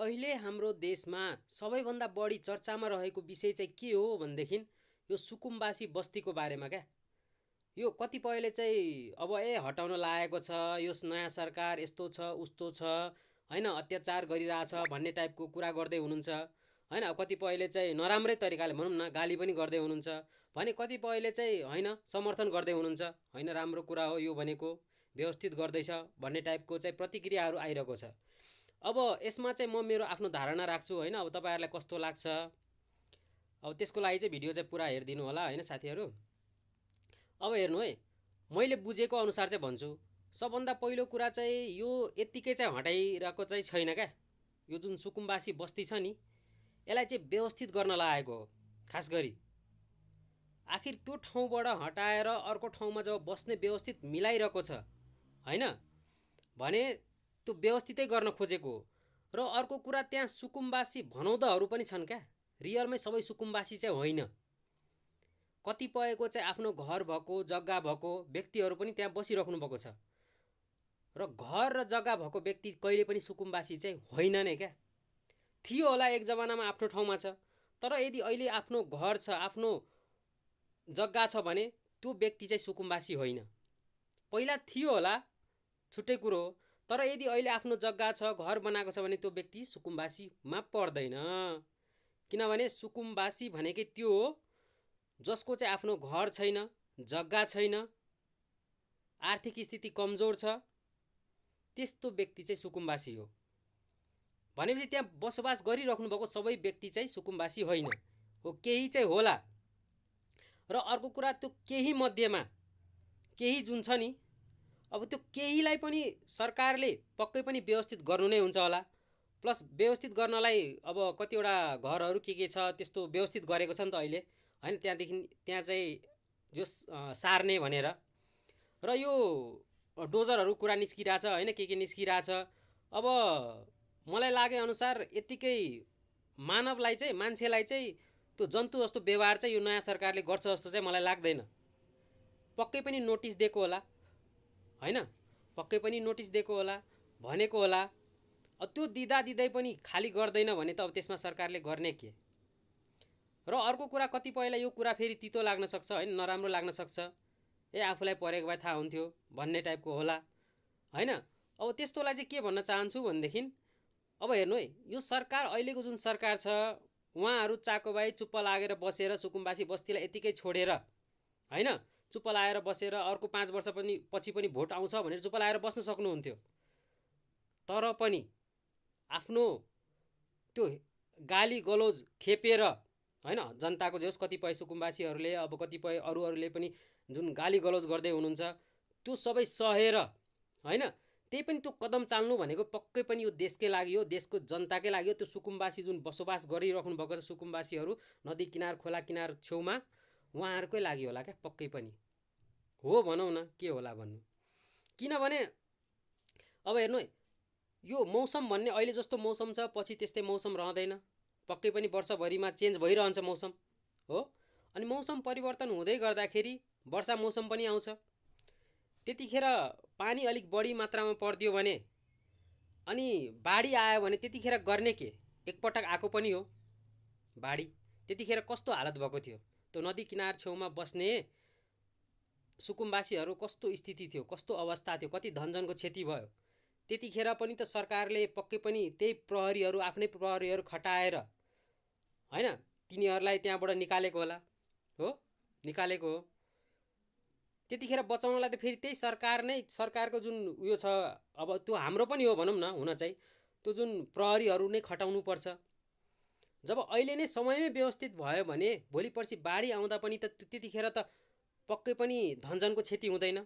अहिले हाम्रो देशमा सबैभन्दा बढी चर्चामा रहेको विषय चाहिँ के हो भनेदेखि यो सुकुम्बासी बस्तीको बारेमा क्या। यो कतिपयले चाहिँ अब हटाउन लागेको छ, यो नयाँ सरकार यस्तो छ उस्तो छ होइन, अत्याचार गरिरहेछ भन्ने टाइपको कुरा गर्दै हुनुहुन्छ होइन। कतिपयले चाहिँ नराम्रै तरिकाले भनौँ न गाली पनि गर्दै हुनुहुन्छ भने कतिपयले चाहिँ होइन समर्थन गर्दै हुनुहुन्छ, होइन राम्रो कुरा हो यो भनेको व्यवस्थित गर्दैछ भन्ने टाइपको चाहिँ प्रतिक्रियाहरू आइरहेको छ। अब यसमा चाहिँ म मेरो आफ्नो धारणा राख्छु होइन। अब तपाईँहरूलाई कस्तो लाग्छ अब त्यसको लागि चाहिँ भिडियो चाहिँ पुरा हेरिदिनु होला होइन साथीहरू। अब हेर्नु है, मैले बुझेको अनुसार चाहिँ भन्छु। सबभन्दा पहिलो कुरा चाहिँ यो यत्तिकै चाहिँ हटाइरहेको चाहिँ छैन क्या। यो जुन सुकुम्बासी बस्ती छ नि यसलाई चाहिँ व्यवस्थित गर्न लागेको हो खास गरी। आखिर त्यो ठाउँबाट हटाएर अर्को ठाउँमा जब बस्ने व्यवस्थित मिलाइरहेको छ होइन भने त्यो व्यवस्थितै गर्न खोजेको हो। र अर्को कुरा त्यहाँ सुकुम्बासी भनौदाहरू पनि छन् क्या। रियलमै सबै सुकुम्बासी चाहिँ होइन, कतिपयको चाहिँ आफ्नो घर भएको जग्गा भएको व्यक्तिहरू पनि त्यहाँ बसिराख्नु भएको छ। र घर र जग्गा भएको व्यक्ति कहिले पनि सुकुम्बासी चाहिँ होइन नै क्या। थियो होला एक जमानामा आफ्नो ठाउँमा छ, तर यदि अहिले आफ्नो घर छ आफ्नो जग्गा छ भने त्यो व्यक्ति चाहिँ सुकुम्बासी होइन। पहिला थियो होला छुट्टै कुरो हो, तर यदि अहिले आफ्नो जग्गा छ घर बनाएको छ भने त्यो व्यक्ति सुकुम्बासीमा पर्दैन। किनभने सुकुम्बासी भनेकै त्यो हो जसको चाहिँ आफ्नो घर छैन, जग्गा छैन, आर्थिक स्थिति कमजोर छ, त्यस्तो व्यक्ति चाहिँ सुकुम्बासी हो। भनेपछि त्यहाँ बसोबास गरिराख्नु भएको सबै व्यक्ति चाहिँ सुकुम्बासी होइन हो, केही चाहिँ होला। र अर्को कुरा त्यो केही मध्येमा केही जुन छ नि अब त्यो केहीलाई पनि सरकारले पक्कै पनि व्यवस्थित गर्नु नै हुन्छ होला। प्लस व्यवस्थित गर्नलाई अब कतिवटा घरहरू के छ त्यस्तो व्यवस्थित गरेको छ नि त अहिले होइन। त्यहाँदेखि त्यहाँ चाहिँ जो सार्ने भनेर र यो डोजरहरू कुरा निस्किरहेछ होइन, के निस्किरहेछ। अब मलाई लागे अनुसार यत्तिकै मानवलाई चाहिँ मान्छेलाई चाहिँ त्यो जन्तु जस्तो व्यवहार चाहिँ यो नयाँ सरकारले गर्छ जस्तो चाहिँ मलाई लाग्दैन। पक्कै पनि नोटिस दिएको होला होइन, पक्कै पनि नोटिस दिएको होला भनेको होला। त्यो दिँदै पनि खाली गर्दैन भने त अब त्यसमा सरकारले गर्ने के। र अर्को कुरा कतिपयलाई यो कुरा फेरि तितो लाग्न सक्छ होइन, नराम्रो लाग्न सक्छ, आफूलाई परेको भए थाहा हुन्थ्यो भन्ने टाइपको होला होइन। अब त्यस्तोलाई चाहिँ के भन्न चाहन्छु भनेदेखि अब हेर्नु है, यो सरकार अहिलेको जुन सरकार छ उहाँहरू चाकोबाई चुप्प लागेर बसेर सुकुम्बासी बस्तीलाई यतिकै छोडेर होइन, चुप्प लागेर बसेर अर्को 5 वर्ष पनि पछि पनि भोट आउँछ भनेर चुप्प लागेर बस्न सक्नुहुन्थ्यो। तर पनि आफ्नो त्यो गाली गलोज खेपेर होइन जनताको जे होस्, कतिपय सुकुम्बासीहरूले अब कतिपय अरूहरूले पनि जुन गाली गलोज गर्दै हुनुहुन्छ त्यो सबै सहेर होइन, त्यही पनि त्यो कदम चाल्नु भनेको पक्कै पनि यो देशकै लागि हो, देशको जनताकै लागि हो। त्यो सुकुम्बासी जुन बसोबास गरिराख्नु भएको छ सुकुम्बासीहरू नदी किनार खोला किनार छेउमा उहाँहरूकै लागि होला क्या, पक्कै पनि हो भनौँ न, के होला भन्नु। किनभने अब हेर्नु है, यो मौसम भन्ने अहिले जस्तो मौसम छ पछि त्यस्तै मौसम रहँदैन, पक्कै पनि वर्षभरिमा चेन्ज भइरहन्छ मौसम हो। अनि मौसम परिवर्तन हुँदै गर्दाखेरि वर्षा मौसम पनि आउँछ। त्यतिखेर पानी अलिक बढी मात्रामा परिदियो भने अनि बाढी आयो भने त्यतिखेर गर्ने के। एकपटक आएको पनि हो बाढी, त्यतिखेर कस्तो हालत भएको थियो त्यो नदी किनार छेउमा बस्ने सुकुम्बासीहरू, कस्तो स्थिति थियो, कस्तो अवस्था थियो, कति धनजनको क्षति भयो। त्यतिखेर पनि त सरकारले पक्कै पनि त्यही प्रहरीहरू आफ्नै प्रहरीहरू खटाएर होइन तिनीहरूलाई त्यहाँबाट निकालेको होला हो, निकालेको हो। त्यतिखेर बचाउनलाई त फेरि त्यही सरकार नै, सरकारको जुन उयो छ अब त्यो हाम्रो पनि हो भनौँ न, हुन चाहिँ त्यो जुन प्रहरीहरू नै खटाउनु पर्छ। जब अहिले नै समयमै व्यवस्थित भयो भने भोलि पर्सि बाढी आउँदा पनि त त्यतिखेर त पक्कै पनि धनजनको क्षति हुँदैन,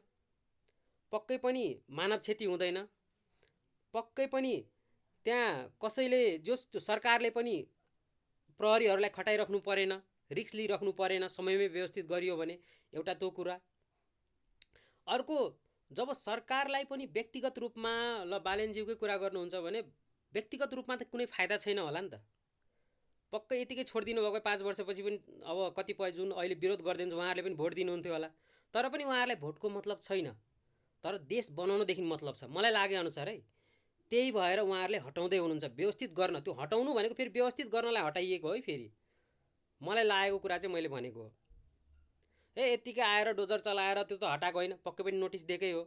पक्कै पनि मानव क्षति हुँदैन, पक्कै पनि त्यहाँ कसैले जोस सरकारले पनि प्रहरीहरूलाई खटाइराख्नु परेन, रिक्स लिइराख्नु परेन, समयमै व्यवस्थित गरियो भने। एउटा त्यो कुरा। अर्को, जब सरकारलाई पनि व्यक्तिगत रूपमा ल बालेनज्यूकै कुरा गर्नुहुन्छ भने व्यक्तिगत रूपमा त कुनै फाइदा छैन होला नि त। पक्कै यतिकै छोडिदिनु भएको 5 वर्षपछि पनि अब कतिपय जुन अहिले विरोध गर्दै हुन्छ उहाँहरूले पनि भोट दिनुहुन्थ्यो होला, तर पनि उहाँहरूलाई भोटको मतलब छैन, तर देश बनाउनदेखि मतलब छ मलाई लागे अनुसार है। त्यही भएर उहाँहरूले हटाउँदै हुनुहुन्छ व्यवस्थित गर्न। त्यो हटाउनु भनेको फेरि व्यवस्थित गर्नलाई हटाइएको है। फेरि मलाई लागेको कुरा चाहिँ मैले भनेको हो। यत्तिकै आएर डोजर चलाएर त्यो त हटाएको होइन, पक्कै पनि नोटिस दिएकै हो।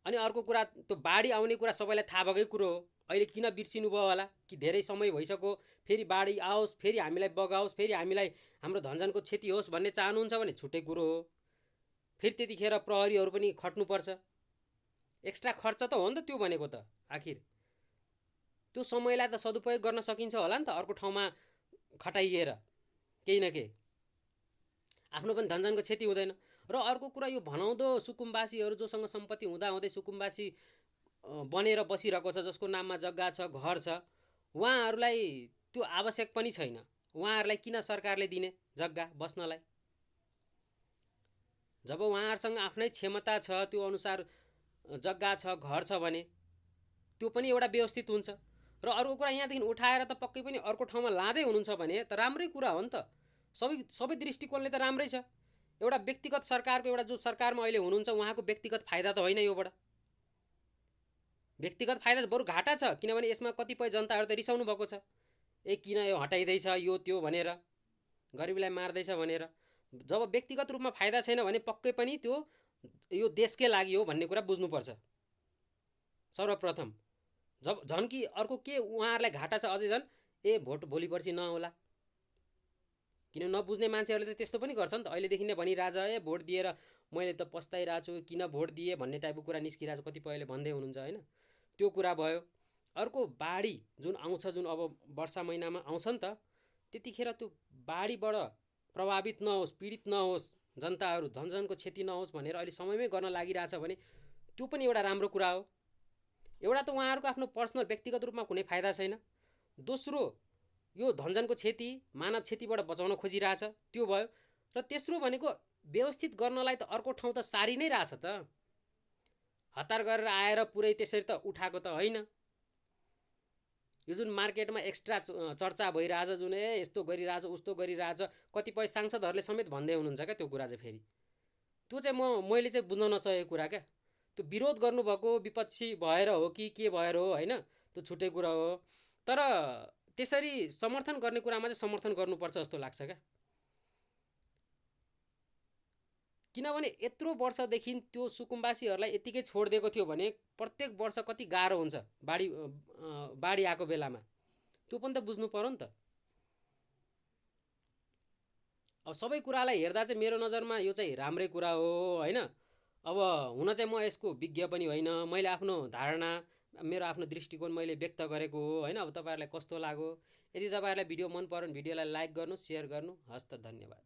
अनि अर्को कुरा, त्यो बाढी आउने कुरा सबैलाई थाहा भएकै कुरो हो। अहिले किन बिर्सिनु भयो होला कि धेरै समय भइसक्यो, फेरि बाढी आओस्, फेरि हामीलाई बगाओस्, फेरि हामीलाई हाम्रो धनजनको क्षति होस् भन्ने चाहनुहुन्छ भने छुट्टै कुरो हो। फेरि त्यतिखेर प्रहरीहरू पनि खट्नुपर्छ, एक्स्ट्रा खर्च त हो नि त त्यो भनेको त। आखिर त्यो समयलाई त सदुपयोग गर्न सकिन्छ होला नि त अर्को ठाउँमा खटाइएर केही न केही, आफ्नो पनि धनजनको क्षति हुँदैन। र अर्को कुरा, यो भनाउँदो सुकुम्बासीहरू जोसँग सम्पत्ति हुँदाहुँदै सुकुम्बासी बनेर बसिरहेको छ, जसको नाममा जग्गा छ, घर छ, उहाँहरूलाई त्यो आवश्यक पनि छैन। उहाँहरूलाई किन सरकारले दिने जग्गा बस्नलाई? जब उहाँहरूसँग आफ्नै क्षमता छ, त्यो अनुसार जग्गा छ, घर छ भने त्यो पनि एउटा व्यवस्थित हुन्छ। र अर्को कुरा, यहाँदेखि उठाएर त पक्कै पनि अर्को ठाउँमा लाँदै हुनुहुन्छ भने त राम्रै कुरा हो नि त। सबै दृष्टिकोणले त राम्रै छ। एउटा व्यक्तिगत सरकारको, एउटा जो सरकारमा अहिले हुनुहुन्छ उहाँको व्यक्तिगत फाइदा त होइन योबाट। व्यक्तिगत फाइदा बरु घाटा छ, किनभने यसमा कतिपय जनताहरू त रिसाउनु भएको छ, किन यो हटाइँदैछ यो त्यो भनेर, गरिबीलाई मार्दैछ भनेर। जब व्यक्तिगत रूपमा फाइदा छैन भने पक्कै पनि त्यो यो देशकै लागि हो भन्ने कुरा बुझ्नुपर्छ सर्वप्रथम। जब झन् कि अर्को के उहाँहरूलाई घाटा छ अझै झन्, भोट भोलि पर्सि नहोला। किन नबुझ्ने मान्छेहरूले त त्यस्तो पनि गर्छ नि त। अहिलेदेखि नै भनिरहेछ, भोट दिएर मैले त पस्ताइरहेको छु, किन भोट दिएँ भन्ने टाइपको कुरा निस्किरहेको छ, कतिपयले भन्दै हुनुहुन्छ होइन। त्यो कुरा भयो। अर्को, बाढी जुन आउँछ, जुन अब वर्षा महिनामा आउँछ नि त, त्यतिखेर त्यो बाढीबाट प्रभावित नहोस्, पीडित नहोस् जनताहरू, धनजनको क्षति नहोस् भनेर अहिले समयमै गर्न लागिरहेछ भने त्यो पनि एउटा राम्रो कुरा हो। एउटा त उहाँहरूको आफ्नो पर्सनल व्यक्तिगत रूपमा कुनै फाइदा छैन। दोस्रो, यो धनजनको क्षति, मानव क्षतिबाट बचाउन खोजिरहेछ, त्यो भयो। र तेस्रो भनेको, व्यवस्थित गर्नलाई त अर्को ठाउँ त सारी नै रहेछ त। हतार गरेर आएर पुरै त्यसरी त उठाएको त होइन। यो जुन मार्केटमा एक्स्ट्रा चर्चा भइरहेछ, जुन यस्तो गरिरहेछ उस्तो गरिरहेछ, कतिपय सांसदहरूले समेत भन्दै हुनुहुन्छ क्या त्यो कुरा चाहिँ। फेरि त्यो चाहिँ मैले चाहिँ बुझ्न नसकेको कुरा क्या। त्यो विरोध गर्नुभएको विपक्षी भएर हो कि के भएर हो होइन, त्यो छुट्टै कुरा हो। तर त्यसरी समर्थन गर्ने कुरामा चाहिँ समर्थन गर्नुपर्छ जस्तो लाग्छ क्या। किनभने यत्रो वर्षदेखि त्यो सुकुम्बासीहरूलाई यतिकै छोडिदिएको थियो भने प्रत्येक वर्ष कति गाह्रो हुन्छ बाढी आएको बेलामा, त्यो पनि त बुझ्नु पर्यो नि त। अब सबै कुरालाई हेर्दा चाहिँ मेरो नजरमा यो चाहिँ राम्रै कुरा हो होइन। अब हुन चाहिँ म यसको विज्ञ पनि होइन, मैले आफ्नो धारणा, मेरो आफ्नो दृष्टिकोण मैले व्यक्त गरेको हो होइन। अब तपाईँहरूलाई कस्तो लाग्यो? यदि तपाईँहरूलाई भिडियो मन पर्यो भने भिडियोलाई लाइक गर्नु, सेयर गर्नु। हस् त, धन्यवाद।